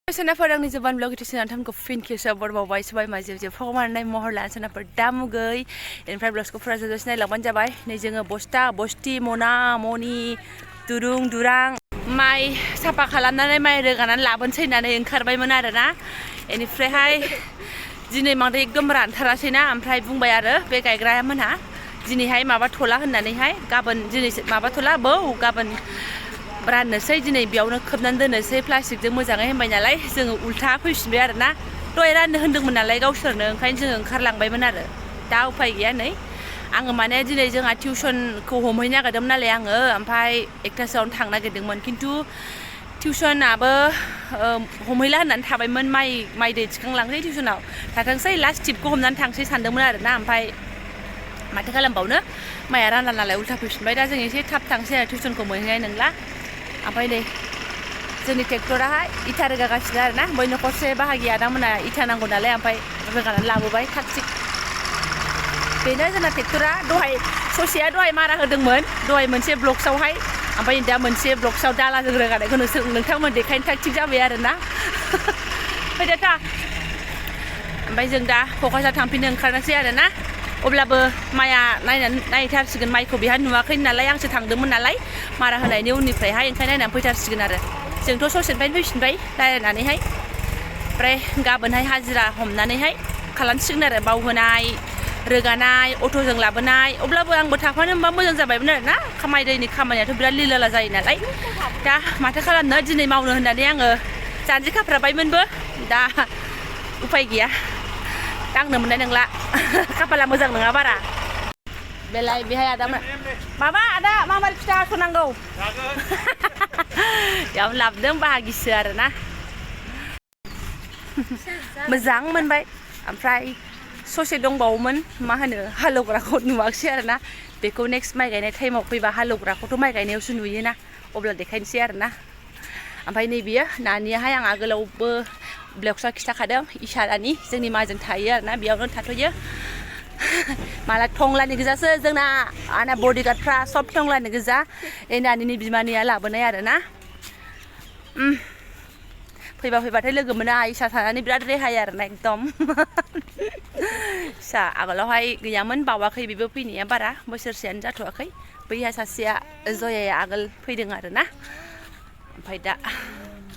सोनाफोर आंनि Jobanivlog नोंथांमोनखौ फिन खेबसेबाव बरबावबाय सबाय माजे फगमारनाय महर लाना सोनाफोर दामुगै इनिफ्राय ब्लगखौ फुरा जोजों नायलांबानो जाबाय नै जोङो बस्ता बस्ति मना मनि दुरुं दुरां माइ साफा खालामनानै माइ रोगानानै लाबोनोसै होननानै ओंखारबायमोन आरोना इनिफ्रायहाय दिनै मांद्राय एकदम रानथारासैना ओमफ्राय बुंबाय आरो बे गायग्राया मोनहा दिनैहाय माबा थला होननानैहाय गाबोन दिनै माबा थला बौ गाबोन राननोसै दिनै बेयावनो खोबनानै दोननोसै प्लास्टिकजों मोजाङै होनबाय नालाय जोङो उल्था फैफिनबाय आरोना दहाय राननो होन्दोंमोन नालाय गावसोरनो ओंखायनो जोङो ओंखारलांबायमोन आरो दा उफाय गैया नै आङो माने दिनै जोंहा टिउसनखौ हमहैनो नागिरदोंमोन नालाय आङो ओमफ्राय एकथासोआवनो थांनो नागिरदोंमोन खिन्थु टिउसनाबो हमहैला होननानै थाबायमोन माइ दै थिखांलांसै टिउसनाव थाथोंसै लास्ट टिपखौ हमनानै थांसै सानदोंमोन आरोना ओमफ्राय माथो खालामबावनो माइया रानला नालाय उल्था फैफिनबाय दा जों एसे थाब थांसै आरो टिउसनखौ मोनहैनाय नंला ओमफ्राय नै जोंनि ट्रेक्टराहाय इथा रोगागासिनो आरोना बै न'खरसे बाहागि आदामोना इथा नांगौ नालाय ओमफ्राय रोगानानै लाबोबाय थाग थिग बेनो जोंना ट्रेक्टरा दहाय ससेया दहाय मारा होदोंमोन दहाय मोनसे ब्लक्सआवहाय ओमफ्राय दा मोनसे ब्लक्सआव दालाजों रोगानायखौ नोंथांमोन देखायनो थाग थिग जाबाय आरोना फैदो था ओमफ्राय जों दा क'क्राझार थांफिननो ओंखारनोसै आरोना अब्लाबो माइया नायथारसिगोन माइखौ बेहा नुवाखै नालाय आंसो थांदोंमोन नालाय मारा होनायनि उननिफ्रायहाय ओंखायनो नायनानै फैथारसिगोन आरो जोंथ' ससेनिफ्रायनो फैफिनबाय रायज्लायनानैहाय ओमफ्राय गाबोनहाय हाजिरा हमनानैहाय खालामसिगोन आरो बावहोनाय रोगानाय अट'जों लाबोनाय अब्लाबो आंबो थाफानो मोनबा मोजां जाबायमोन आरोना माइ दैनि खामानियाथ' बिराद लिलाला जायो नालाय दा माथो खालामनो दिनै मावनो होननानै आङो जानजि खाफ्राबायमोनबो दा उफाय गैया दांनो मोननाय नंला खाफाला मोजां नङा बारा बेलाय बेहाय आदामोन माबा आदा मा फिथा हास'नांगौ बेयाव लाबोदों बाहागिसो आरोना मोजां मोनबाय ओमफ्राय ससे दंबावोमोन मा होनो हालेवग्राखौ नुवाखिसै आरोना बेखौ नेक्स्ट माइ गायनाय टाइमाव फैबा हालेवग्राखौथ' माइ गायनायावसो नुयोना अब्ला देखायनोसै आरोना ओमफ्राय नैबेयो नानियाहाय आं आगोलावबो ब्लगसआव खिथाखादों इसारानि जोंनि माजों थायो आरोना बेयावनो थाथ'यो माला थंलानि गोजासो जोंना आंना बडिगार्डफ्रा सब थंलानि गोजा नानिनि बिमानिया लाबोनाय आरोना फैबाथाय लोगो मोना इसा थानानै बिराद रेहाय आरोना एकदम इसा आगोलावहाय गैयामोन बावाखै बेबो फैनाया बारा बोसोरसेयानो जाथ'वाखै बैहा सासेया जयाया आगोल फैदों आरोना ओमफ्राय दा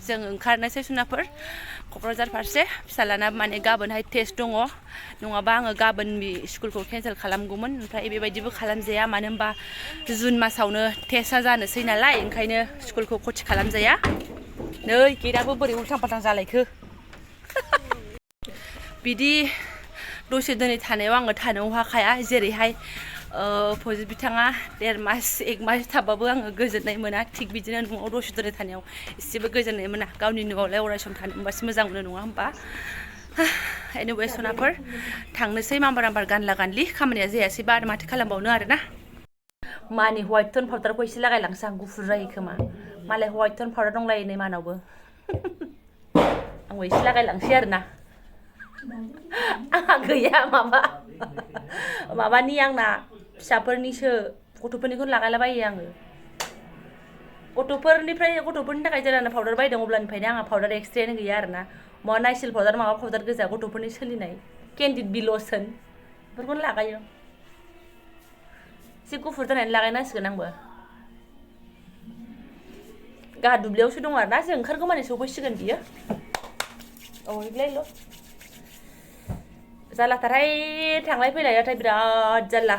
जों ओंखारनोसै सुनाफोर क'क्राझार फारसे फिसालाना माने गाबोनहाय टेस्ट दङ नङाबा आङो गाबोननि स्कुलखौ केन्सेल खालामगौमोन ओमफ्राय बेबायदिबो खालामजाया मानो होनबा जुन मासावनो टेस्टआ जानोसै नालाय ओंखायनो स्कुलखौ खथि खालामजाया नै गेटआबो बोरै उल्थां फाल्थां जालायखो बिदि दसे दिनै थानायाव आङो थानो हाखाया जेरैहाय फजित बिथाङा 1.5 मास 1 मास थाबाबो आङो गोजोननाय मोना थिग बिदिनो न'आव दसे दिनै थानायाव एसेबो गोजोननाय मोना गावनि न'आवलाय अराय सम थानो मोनबासो मोजां मोनो नङा होमबा एनिवे सनाफोर थांनोसै माम्बार गानला गानलि खामानिया जायासैबा आरो माथो खालामबावनो आरोना मानि हवाइट टन पाउडारखौ एसे लागायलांसै आं गुफुर जायो खोमा मालाय हवाइट टन पाउडार दंलायो नै मानावबो आंबो एसे लागायलांसै आरोना आंहा गैया माबानि आंना फिसाफोरनिसो गथ'फोरनिखौनो लागायलाबायो आङो गथ'फोरनि थाखाय जेब्लानो पाउडार बायदों अब्लानिफ्रायनो आंहा पाउडार एक्सट्रायानो गैया आरोना माबा नाइसिल पाउडार माबा पाउडार गोजा गथ'फोरनि सोलिनाय केन्डिड बिल'सन बेफोरखौनो लागायो एसे गुफुर जानानै लागायनांसिगोन आंबो गाहा दुब्लियावसो दं आरोना जों ओंखारगौमानि सफैसिगोन बियो औ जारलाथारहाय थांलाय फैलायाथाय बिराद जारला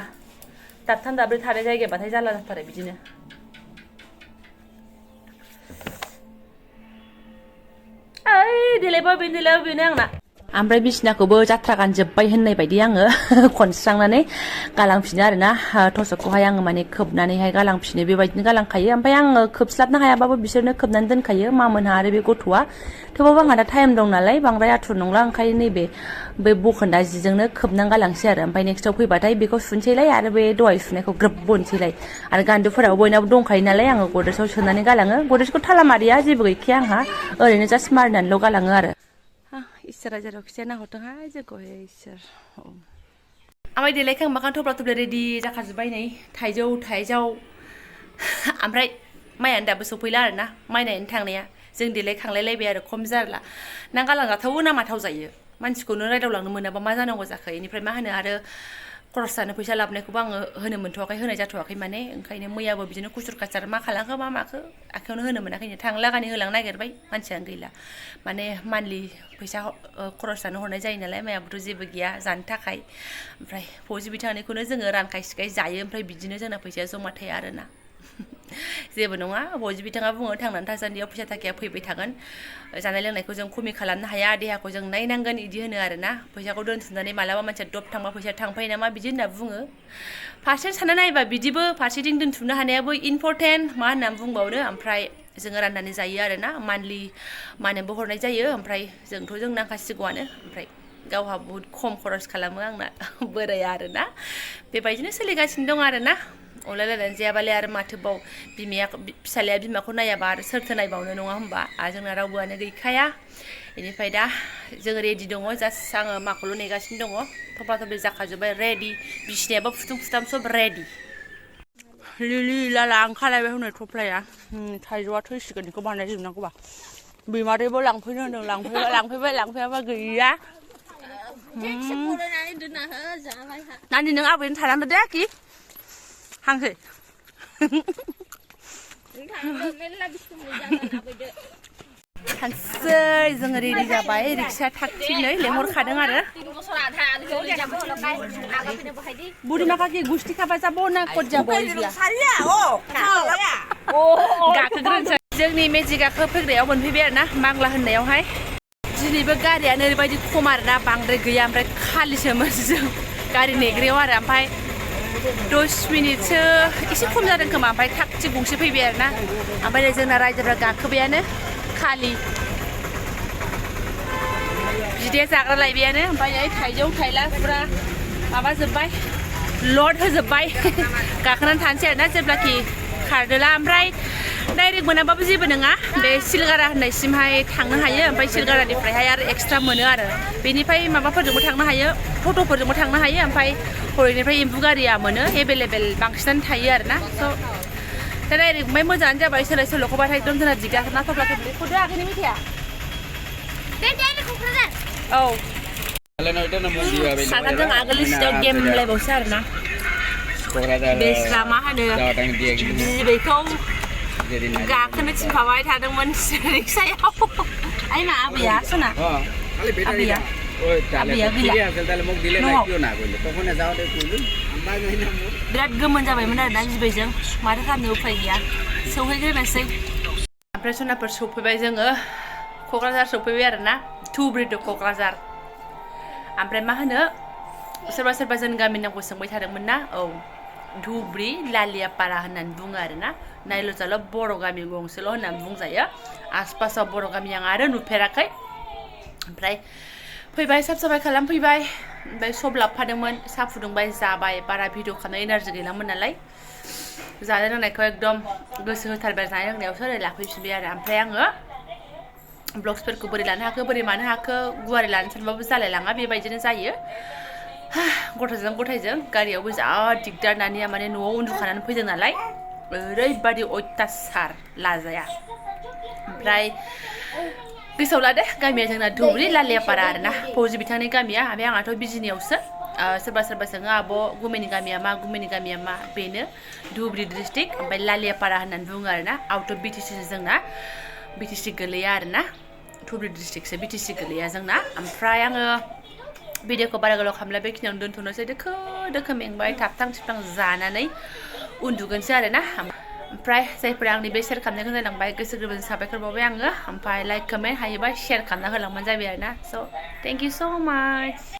दाबथाम दाब्रै थानाय जायगाबाथाय जारला जाथारो बिदिनो देलायबो बेनो आंना ओमफ्राय बिसिनाखौबो जाथ्रा गानजोब्बाय होननाय बायदि आङो खनस्रांनानै गालांफिनो आरोना थसकखौहाय आङो माने खोबनानैहाय गालांफिनो बेबायदिनो गालांखायो ओमफ्राय आङो खोबस्लाबनो हायाबाबो बिसोरनो खोबनानै दोनखायो मामोनहा आरो बे गथ'आ थेवबाबो आंहा दा टाइम दं नालाय बांद्राय आथुर नंला ओंखायनो नैबे बे बखोन्दा जिजोंनो खोबनानै गालांसै आरो ओमफ्राय नेक्स्टआव फैबाथाय बेखौ सुनसैलाय आरो बे दहाय सुनायखौ ग्रोब बनसैलाय आरो गान्दुफोराबो बयनाबो दंखायो नालाय आङो गद्रेजआव सोनानै गालाङो गद्रेजखौ थालामारिया जेबो गैखाया आंहा ओरैनो जास्ट मारिनानैल' गालाङो आरो इसोरा जेरावखि जाया नाहरथोंहाय जोंखौहाय इसोर ओमफ्राय देलायखां माखां थब्ला थब्ला रेडि जाखाजोब्बाय नै थाइजौ ओमफ्राय माइयानो दाबो सफैला आरोना माइ नायनो थांनाया जों देलायखांलायलायबाय आरो खम जारला ना गालांजाथावो ना माथाव जायो मानसिखौनो रायदावलांनो मोनाबा मा जानांगौ जाखो इनिफ्राय मा होनो आरो खरस जानो फैसा लाबोनायखौबो आङो होनो मोनथ'वाखै होनाय जाथ'वाखै माने ओंखायनो मैयाबो बिदिनो खुसुर खासार मा खालामखो मा माखो आखायावनो होनो मोनाखैनो थांलागानि होलांनो नागिरबाय मानसियानो गैला माने मान्थलि फैसा खरस जानो हरनाय जायो नालाय मायाबोथ' जेबो गैया जानो थाखाय ओमफ्राय फौजि बिथांनिखौनो जोङो रानखाय सिखाय जायो ओमफ्राय बिदिनो जोंना फैसाया जमा थाया आरोना जेबो नङा फौजि बिथाङा बुङो थांनानै थासान्दियाव फैसा थाखाया फैबाय थागोन जानाय लोंनायखौ जों खमि खालामनो हाया देहाखौ जों नायनांगोन इदि होनो आरोना फैसाखौ दोनथुमनानै मालाबा मानसिया दब थांबा फैसा थांफायो नामा बिदि होनना बुङो फारसेथिं सानना नायोबा बिदिबो फारसेथिं दोनथुमनो हानायाबो इम्परटेन्ट मा होननानै बुंबावनो ओमफ्राय जोङो राननानै जायो आरोना मान्थलि मानोबो हरनाय जायो ओमफ्राय जोंथ' जों नांखासिगौआनो ओमफ्राय गावहा बहुद खम खरस खालामो आंना बोराया आरोना बेबायदिनो सोलिगासिनो दं आरोना अनलायलायनानै जायाबालाय आरो माथोबाव बिमाया फिसालाया बिमाखौ नायाबा आरो सोरथो नायबावनो नङा होमबा जोंना रावबोआनो गैखाया बेनिफ्राय दा जोङो रेडि दङ जास्ट आङो माखौल' नेगासिनो दङ थफ्ला थफ्लि जाखाजोब्बाय रेडि बिसिनायाबो फुथुम फुथाम सब रेडि लिलि लाला ओंखारलायबाय हनै थफ्लाया थाइजौआ थैसिगोन बेखौ बानायजोबनांगौबा बिमादैबो लांफैनो होनदों लांफैयाबा गैया नानि नों आबैनो थानांदो दे आखि हांसै थांसै जोङो रेडि जाबाय रिक्साया थागथिनै लेंहरखादों आरो बुरिमा काकि गुस्ति खाबा जाबो ना कट जाबो गाखोग्रोनोसै जोंनि मेजिक गाखोफैग्रायाव मोनफैबाय आरो ना बांला होननायावहाय दिनैबो गारियानो ओरैबायदि खम आरोना बांद्राय गैया ओमफ्राय खालिसोमोन जों गारि नेग्रायाव आरो ओमफ्राय 10 मिनिटसो एसे खम जादों खोमा ओमफ्राय थागथि गंसे फैबाय आरोना ओमफ्राय जोंना रायजोफ्रा गाखोबायानो खालि बिदाया जाग्रा लायबायानो ओमफ्राय थाइजौ थाइला फुरा माबाजोब्बाय लड होजोब्बाय गाखोनानै थानोसै आरोना जेब्लाखि खारदोला ओमफ्राय डाइरेक्ट मोनाबाबो जेबो नङा बे सिलगारा होननायसिमहाय थांनो हायो ओमफ्राय सिलगारानिफ्रायहाय आरो एक्सट्रा मोनो आरो बेनिफ्राय माबाफोरजोंबो थांनो हायो टट'फोरजोंबो थांनो हायो ओमफ्राय हरैनिफ्राय एम्बु गारिया मोनो एभेलेबेल बांसिनानो थायो आरोना स' दा डाइरेक्ट ओमफ्राय मोजाङानो जाबाय सोलाय सोल'खौबाथाय एकदम जोंना दिगारना थफ्ला थफ्लि खौदो आगैनि मिथाया औ साथामजों आगोलनि सिटाव गेम लायबावसो आरोना बेस्रा मा होनो बिबैखौ गाखोनो थिनफाबाय थादोंमोन रिक्सायाव आइ मा आबैया सना आबैया गैला बिराद गोमोन जाबायमोन आरोना बिबैजों माथो खालामनो उफाय गैया सौहैग्रोनोसै ओमफ्राय सनाफोर सौफैबाय जोङो क'क्राझार सौफैबाय आरोना धुब्रि टु क'क्राझार ओमफ्राय मा होनो सोरबा सोरबा जोंनि गामिनि नामखौ सोंबाय थादोंमोन ना औ धुब्रि लालियापारा होननानै बुङो आरोना नायल' जाल' बर' गामि गंसेल' होननानै बुंजायो आसपासाव बर' गामि आं आरो नुफेराखै ओमफ्राय फैबाय साबजाबाय खालामफैबाय ओमफ्राय सब लाबोफादोंमोन साहा फुदुंबाय जाबाय बारा भिडिअ खालामनो एनार्जि गैलामोन नालाय जानाय लोंनायखौ एकदम गोसो होथारबाय जानाय लोंनायावसो ओरै लाफैफिनबाय आरो ओमफ्राय आङो ब्लग्सफोरखौ बोरै लानो हाखो बोरै मानो हाखो गुवारै लानो सानबाबो जालायलाङा बेबायदिनो जायो गथ'जों गथायजों गारियावबो जा दिगदार नानिया माने न'आव उन्दुखानानै फैदों नालाय ओरैबादि अयथासार लाजाया ओमफ्राय गोसोआव लादो गामिया जोंना धुब्रि लालियापारा आरोना फौजि बिथांनि गामिया ओमफ्राय आंहाथ' बिजिनियावसो सोरबा सोरबा सोङो आब' गुमैनि गामिया मा बेनो धुब्रि डिस्ट्रिक्ट ओमफ्राय लालियापारा होननानै बुङो आरोना आउट अफ बिटिसि जोंना बिटिसि गोलैया आरोना धुब्रि डिस्ट्रिक्टसो बिटिसि गोलैया जोंना ओमफ्राय आङो भिडिअखौ बारा गोलाव खालामला बेखिनियावनो दोनथ'नोसै दोखो मेंबाय थाबथां थिबथां जानानै उन्दुगोनसै आरोना ओमफ्राय जायफोरा आंनि बे शेयार खालामनायखौ नायलांबाय गोसो गोरबोजों साबायखर बावबाय आङो ओमफ्राय लाइक कमेन्ट हायोबा शेयार खालामना होलांबानो जाबाय आरोना स' थेंक इउ स' माच